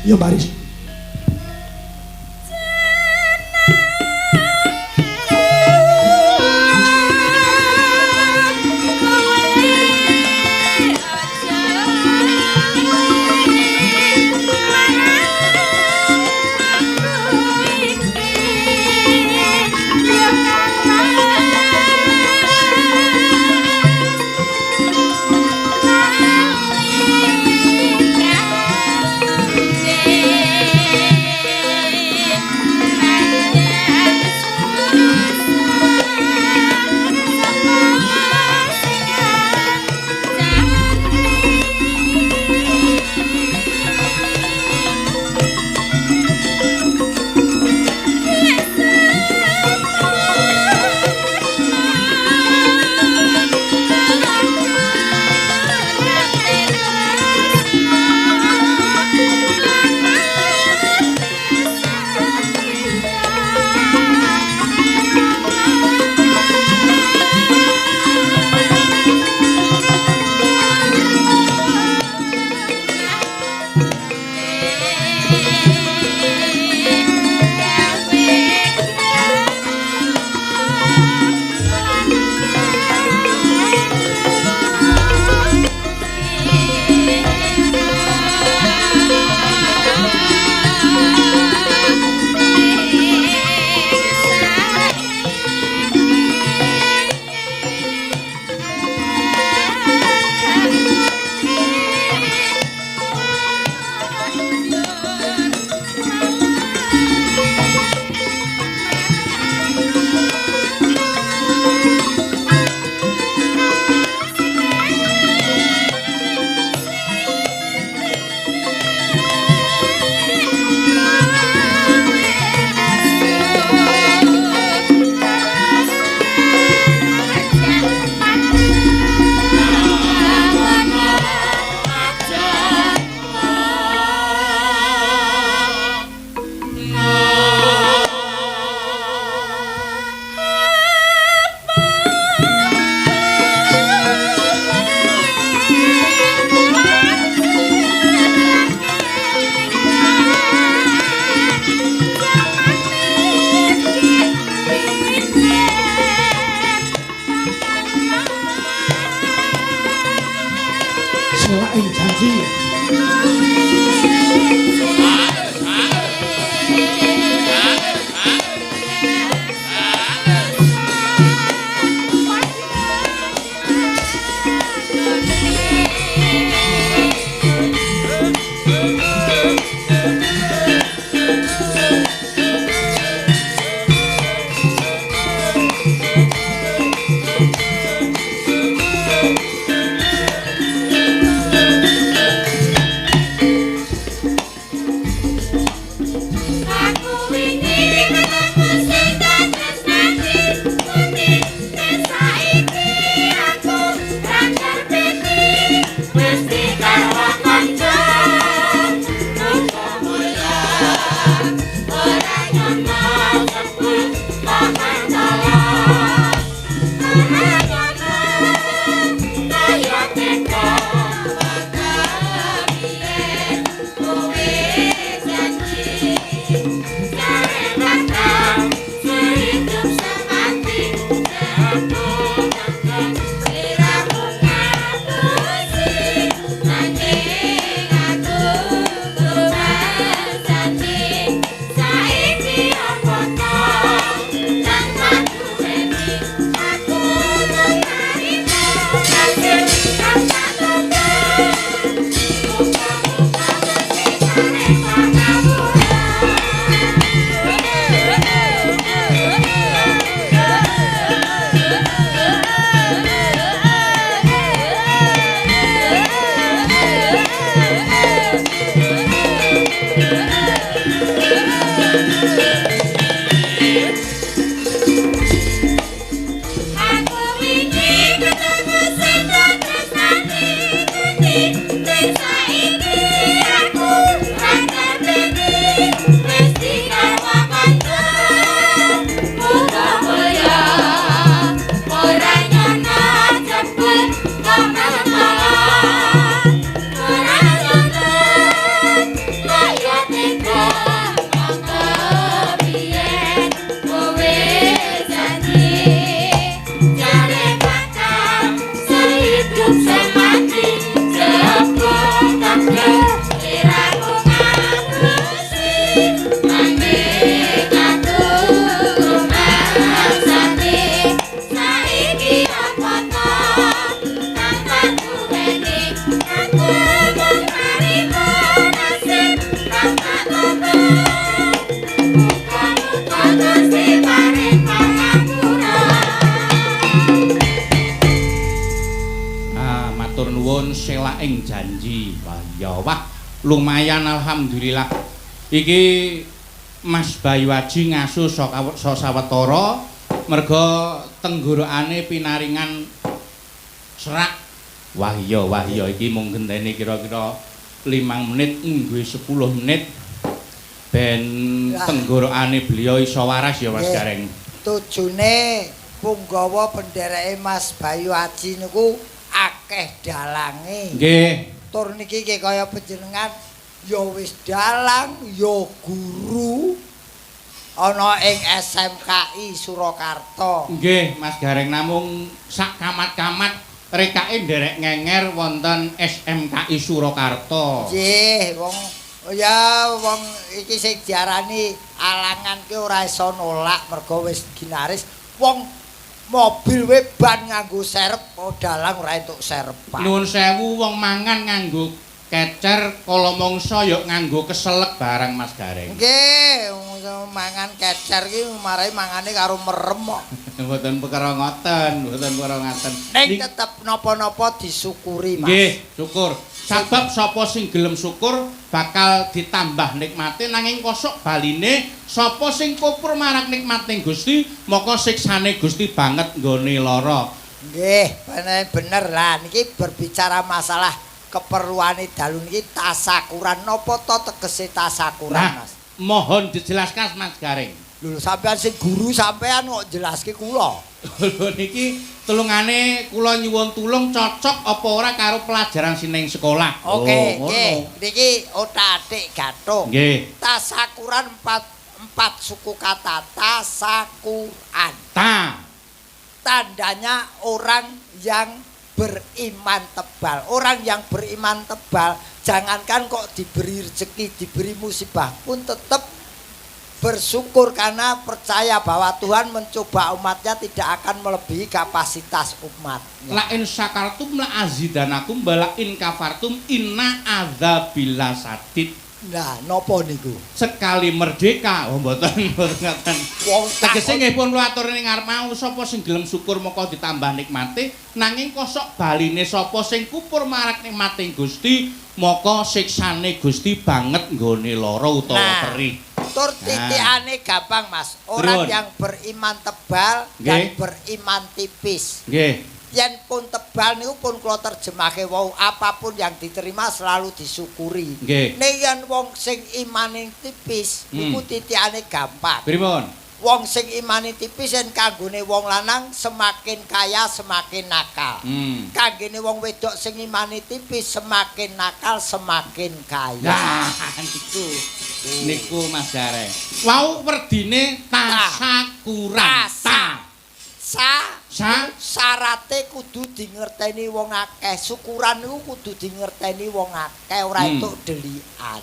Ya Baris. Selak ing janji. Ora nyono kaya Nanging aku rumangsane saiki apa to kang tak duweni? Aku mung narima nasib kang tak tompo. Muga-muga Gusti paring pangapura. Ah, matur nuwun Sela ing Janji. Wah, ya wah, lumayan, alhamdulillah. Iki Mas Bayu Aji ngaso sawetara merga tenggorokane pinaringan serak. Wah iya, wah iya, iki mung genteni kira-kira 5 menit nggo 10 menit ben tenggorokane beliau iso waras ya, Mas Gareng. Tujune punggawa pendereke Mas Bayu Aji niku akeh dalange. Tur niki nggih kaya panjenengan ya wis dalang, ya guru ana ing SMKI Surakarta. Nggih, Mas Gareng, namung sak kamat-kamat rekake nderek ngenger wonten SMKI Surakarta. Nggih, wong ya wong iki sing diarani alangan ki ora iso nolak mergo wis ginaris. Wong mobil we ban nganggo serep, oh dalang ora entuk serepan. Nuwun sewu, wong mangan nganggo kecer, kala mangsa ya nganggo keselek barang, Mas Gareng. Nggih, wong mangan kecer ki marai mangane karo merem kok. Mboten perkara ngoten, mboten perkara ngaten. Ning tetep napa-napa disyukuri, Mas. Nggih, syukur. Sabab sapa sing gelem syukur bakal ditambah nikmate, nanging kosok baline sapa sing kufur marang nikmate Gusti, maka siksane Gusti banget nggone lara. Nggih, bener, bener lah. Niki berbicara masalah keperluane dalu niki tasakuran. Napa to tegese tasakuran, Nah, Mas? mohon dijelaskan, Mas Gareng. Lho, sampean sing guru sampean kok jelaske kula. Lho, niki tulungane kula nyuwun tulung, cocok apa ora karo pelajaran sing ning sekolah. Oke, Oh, nggih. ngono. Niki otak-atik gathuk. Tasakuran empat empat suku kata tasakuran. Ta. Tandanya orang yang beriman tebal. Orang yang beriman tebal, jangankan kok diberi rezeki, diberi musibah pun tetap bersyukur karena percaya bahwa Tuhan mencoba umatnya tidak akan melebihi kapasitas umatnya. La in syakartum la azidanakum wa la in kafartum inna adzabi lasyadid. Nah, nopo niku? Sekali merdeka, oh mboten, mboten ngoten. Wong Tegese nggih pun kula atur ning ngarep mau, sapa sing gelem syukur moko ditambah nikmate, nanging kosok baline sapa sing kufur marang nikmate Gusti, maka siksane Gusti banget nggone lara utawa Nah. perih. Tur titikane gampang, Mas. Orang Pripun? yang beriman tebal dan beriman tipis. Yen pun tebal niku pun kula terjemahke wau, apapun yang diterima selalu disyukuri. Ning yen wong sing imane tipis niku titikane gampang. Pripun? Wong sing imane tipis yen kanggone wong lanang semakin kaya semakin nakal. Kanggone wong wedok sing imane tipis semakin nakal semakin kaya. Nah, niku. Niku, Mas Gareng. Wau werdine tasakuran. Tasa. Ta. Sa Sa. Syarate kudu dingerteni wong akeh. Syukuran niku kudu dingerteni wong akeh, ora entuk delikan.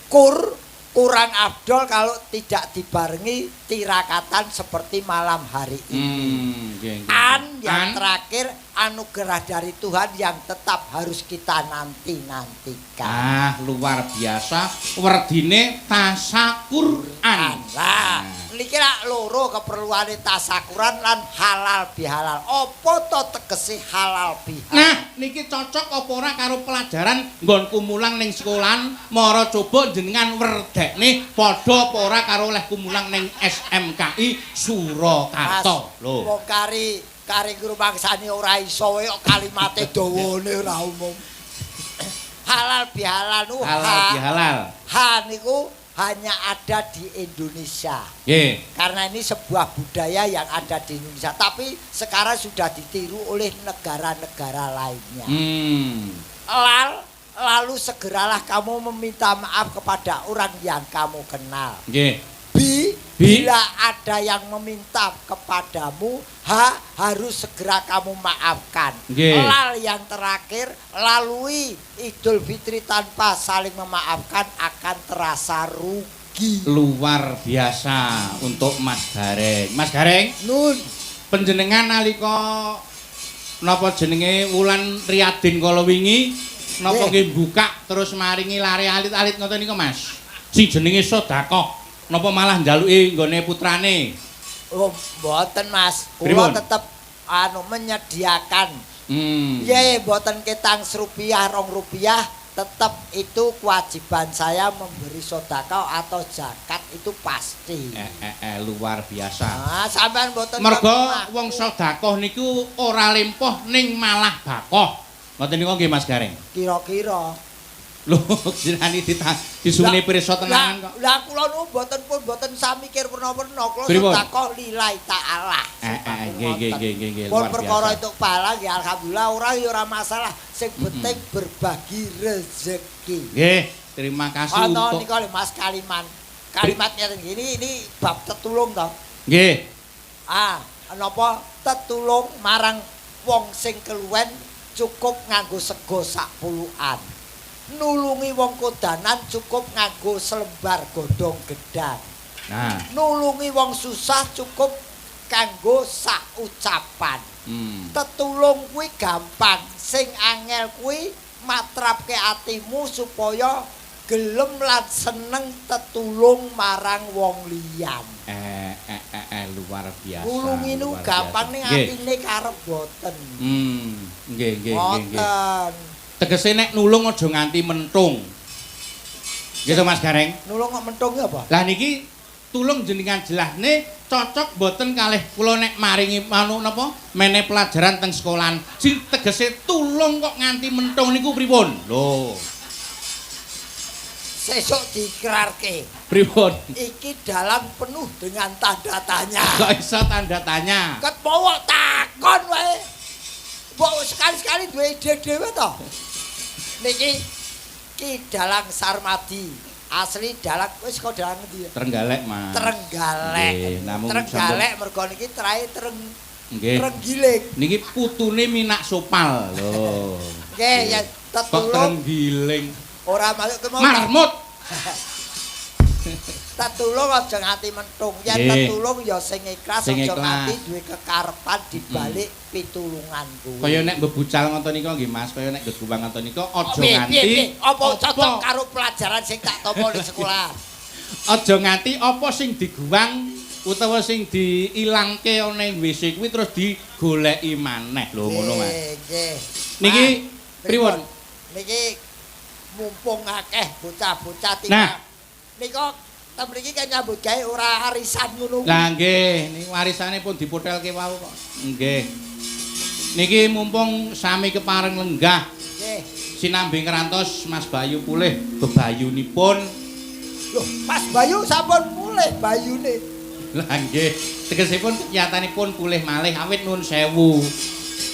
Kur kurang afdol kalau tidak dibarengi tirakatan seperti malam hari ini. Nggih, nggih. An yang An. terakhir, anugerah dari Tuhan yang tetap harus kita nanti-nantikan. Ah, luar biasa. Werdine tasakuran. Lah, niki lak loro keperluane tasakuran lan halal bihalal. Apa to tegese halal bihalal? Nah, niki cocok apa ora karo pelajaran nggonku mulang ning sekolahan? Mara coba jenengan werdekne padha apa ora karo olehku mulang ning SMKI Surakarta. Mas, Lho. wong kari kari ngrumangsani ora iso wae kok kalimate dawane ora umum. Halal bihalal nu Halal ha, bihalal. ha niku hanya ada di Indonesia. Karena ini sebuah budaya yang ada di Indonesia, tapi sekarang sudah ditiru oleh negara-negara lainnya. Lal, lalu segeralah kamu meminta maaf kepada orang yang kamu kenal. Bi, Bi. bila ada yang meminta kepadamu, ha harus segera kamu maafkan. Lal yang terakhir, lalui Idul Fitri tanpa saling memaafkan akan terasa rugi. berbagi. Luar biasa untuk Mas Gareng. Mas Gareng, Nun. Panjenengan nalika napa jenenge wulan Riyadin kala wingi napa nggih buka terus maringi lare alit-alit ngoten niku, Mas? Sing jenenge sedekah napa malah njaluki nggone putrane? Oh, mboten, Mas. Kula Pripun? tetep anu menyediakan. Nggih, mboten ketang rupiah, 2 rupiah, tetep itu kewajiban saya memberi sedekah atau zakat itu pasti. Luar biasa. Ah, sampean mboten Mergo kok wong sedekah niku ora lempoh ning malah bakoh. Ngoten niku nggih, Mas Gareng? Kira-kira. Lho, jenenge disune pirsa tenanan kok. Lah, kula niku mboten pun mboten samikir werna-werna, kula Pripun? Sedekah lillahi ta'ala. Nggih nggih nggih nggih nggih Pun luar perkara biasa. itu pahala nggih alhamdulillah, ora ya ora masalah. Sing penting berbagi rezeki. Nggih, terima kasih Ana untuk nika lho, Mas, kalimat. Kalimat ngeten ini bab tetulung to. Nggih. Ah, napa tetulung marang wong sing keluwen cukup nganggo sego sak pulukan. Nulungi wong kodanan cukup nganggo selembar godhong gedang. Nah, Nulungi wong susah cukup kanggo sak ucapan. Tetulung kuwi gampang, sing angel kuwi matrapke atimu supaya gelem lan seneng tetulung marang wong liyan. Luar biasa. Nulungi niku Luar gampang biasa. ning Nggih. atine karep boten. Nggih nggih nggih nggih. Boten. Tegese nek nulung aja nganti mentung. Gitu, Mas Gareng. Nulung kok mentung ya apa? Lah, niki tulung jenengan jelasne cocok boten kalih kula nek maringi anu napa mene pelajaran teng sekolahan. Sing tegese tulung kok nganti mentung niku pripun? Lho, Sesuk diikrarke. Pripun? Iki dalam penuh dengan tanda tanya. Kok iso tanda tanya? Ket mau takon wae. Mbok sekali-sekali duwe ide dhewe to. Niki Ki Dalang Sarmadi. Asli dalang wis kok dalang ngendi ya? Trenggalek, Mas. Trenggalek. Nggih, namung Trenggalek mergo niki trae treng Nggih. Trenggiling. Niki putune Minak Sopal. Lho. Nggih, ya Kok tetulung trenggiling? Ora masuk ke mau. Marmut. Tetulung aja nganti mentung. Yen tetulung ya sing ikhlas, Sing aja ikhlas. nganti duwe kekarepan dibalik pitulungan kuwi. Kaya nek bebucal ngoten nika nggih, Mas, kaya nek geguwang ngoten nika aja Piye, nganti piye, piye? Apa cocok karo pelajaran sing tak tampa di sekolah? Aja nganti apa sing diguwang utawa sing diilangke ana ing WC kuwi terus digoleki maneh. Lho, ngono, Mas. Nggih. Niki Mas, pripun? Niki mumpung akeh bocah-bocah Nah. tinggal. Nika ten mriki kan nyambut gawe ora arisan ngono kuwi. Lah nggih, niku warisane pun dipotelke wau kok. Nggih. Niki mumpung sami kepareng lenggah Nggih. sinambi ngrantos Mas Bayu pulih bebayunipun. Loh, Mas Bayu sampun mulih bayune. Lah nggih, tegesipun kegiatanipun pulih malih awit nuwun sewu.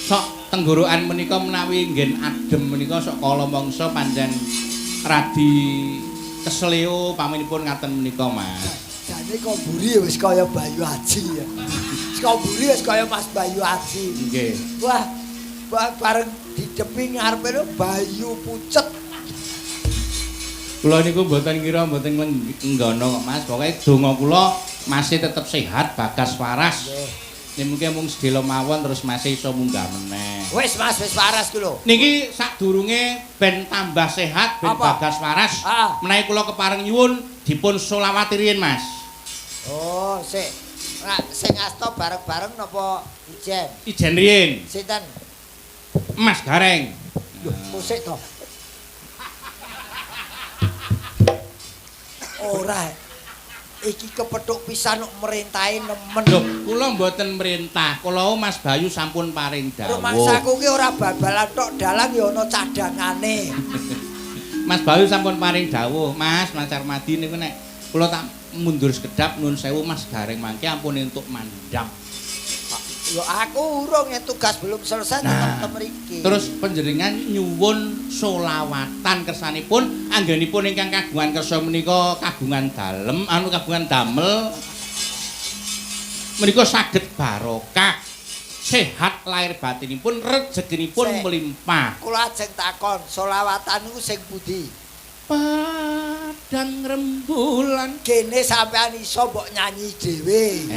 Sok tenggorokan menika menawi nggen adem menika sok kala mangsa pancen radi kesleo paminipun ngaten menika, Mas. Jane kok mburi wis kaya Bayu Aji ya. Kok mburi wis kaya Mas Bayu Aji. Nggih. Wah, bareng didepi ngarepe lho Bayu pucet. Kula niku mboten ngira mboten nggono kok, Mas. Pokoke donga kula masih tetep sehat, bagas waras. Nggih. Nek mungkin mung sedhela mawon terus masih iso munggah meneh. Wis Mas, wis waras ku lho. Niki sadurunge ben tambah sehat, ben Apa? bagas waras. Ah. Menawi kula kepareng nyuwun dipun solawati riyin, Mas. Oh, sik. Nah, sing asta bareng-bareng napa ijen? Ijen riyin, Sinten? Mas Gareng. Lho, musik to. Ora. Iki kepethuk pisan kok merintahe nemen. Lho, kula mboten merintah. Kula Mas Bayu sampun paring dawuh. Rumangsaku ki ora bal-balan tok, dalang ya ana cadangane. Mas Bayu sampun paring dawuh, Mas, Mas Armadi niku nek kula tak mundur sekedap nuwun sewu Mas Gareng mangke ampun entuk mandap. Lho, aku urung ya, tugas belum selesai Nah, tetep teng mriki. Terus panjenengan nyuwun solawatan kersanipun anggenipun ingkang kagungan kersa menika kagungan dalem anu kagungan damel menika saged barokah, sehat lahir batinipun, rezekinipun Sik. melimpah. Kula ajeng takon, solawatan niku sing pundi? Padang Padang rembulan. Kene sampean iso mbok nyanyi dhewe.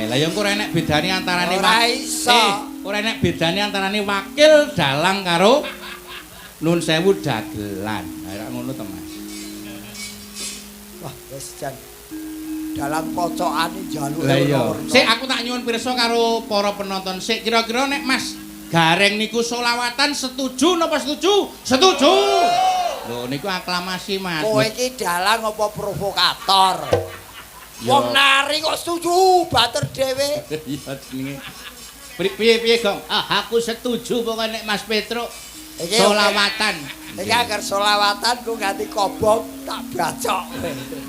Lah ya engko ora enek bedane antarane Ora iso. Ora enek bedane antarane wakil dalang karo nun sewu dagelan. Lah ora ngono to, Mas. Wah, wis jan. Dalam kocokane njaluk Lah iya. werna-werna. Sik aku tak nyuwun pirsa karo para penonton. Sik kira-kira nek Mas Gareng niku solawatan setuju napa setuju? Setuju. Lho niku aklamasi, Mas. Kowe iki dalang apa provokator? Ya. Wong nari kok setuju bater dhewe. Iya jenenge. Piye piye, Gong? Ah, aku setuju pokoke nek Mas Petruk Iki solawatan. Iki agar solawatan ku ganti kobong tak bacok.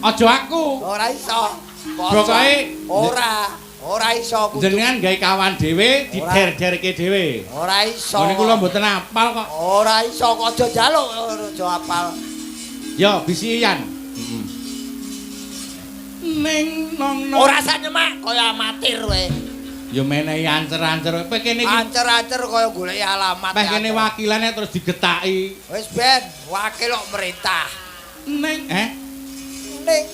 Aja aku. Ora iso. Pokoke ora iso kudu. Jenengan gawe kawan dhewe, dider-derke dhewe. Ora iso. Ngene kula mboten apal kok. Ora iso kok aja njaluk, aja apal. Ya, bisi Ian. Heeh. Ning nong nong. Ora sak nyemak kaya amatir kowe. Ya menehi ancer-ancer. Kowe kene iki Ancer-ancer kaya goleki alamat. meh kene wakilane terus digetaki. Wis ben, wakil kok merintah. Ning Ning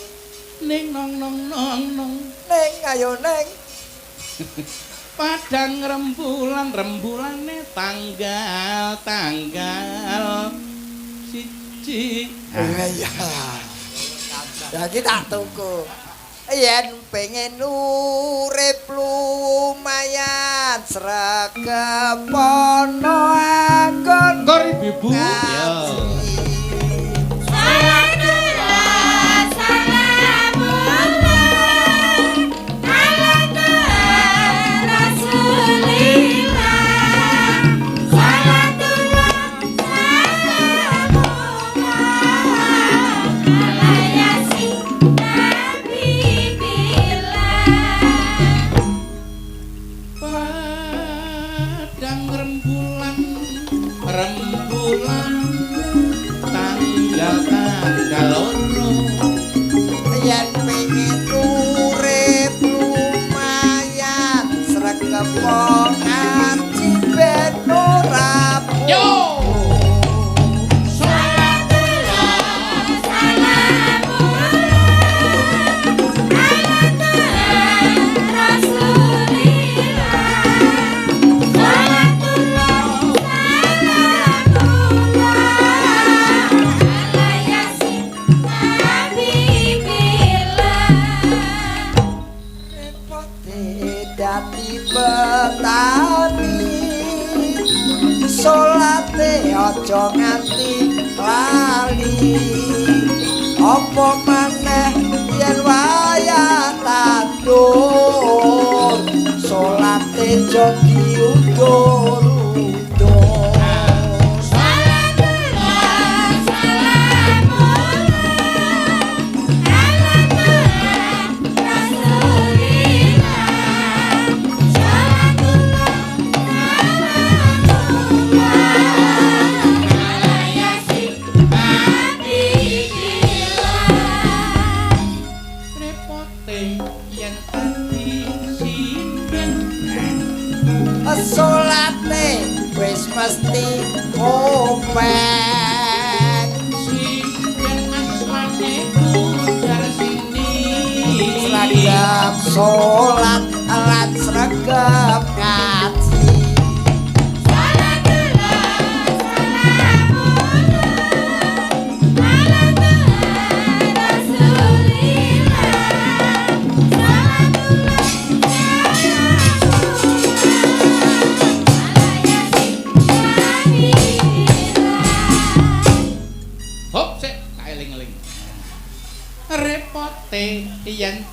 ning nong nong nong nong. ning ayo ning. Padang rembulan rembulane tanggal tanggal 1. Iya. Dadi tak tuku. Yen pengen urip lumayan sregep ana anggon Kor ibu. Ya. Salatullah, salamullah ala Rasulillah. Salatullah, salamullah ala Yasin Habibillah. Padang rembulan rembulan tanggal tanggal loro. Yen pengen urip lumayan sregep ngaji ben ora Yo. Salatullah, salamullah ala Rasulillah. Salatullah, salamullah ala Yasin Habibillah. Repote dadi petani salate aja nganti lali apa maneh yen wayah tandur salate aja diundur-undur. Salatullah, salamullah ala Rasulillah. Salatullah, salamullah ala Yasin Habibillah. Repote yen dadi sinden. Salate wis mesti open Sinden aslane budar sini. Sregep salat lan sregep ngaji. Salatullah, salamullah ala Rasulillah. Salatullah, salamullah ala Yasin Habibillah. Hop sik tak eling-eling. Repote yen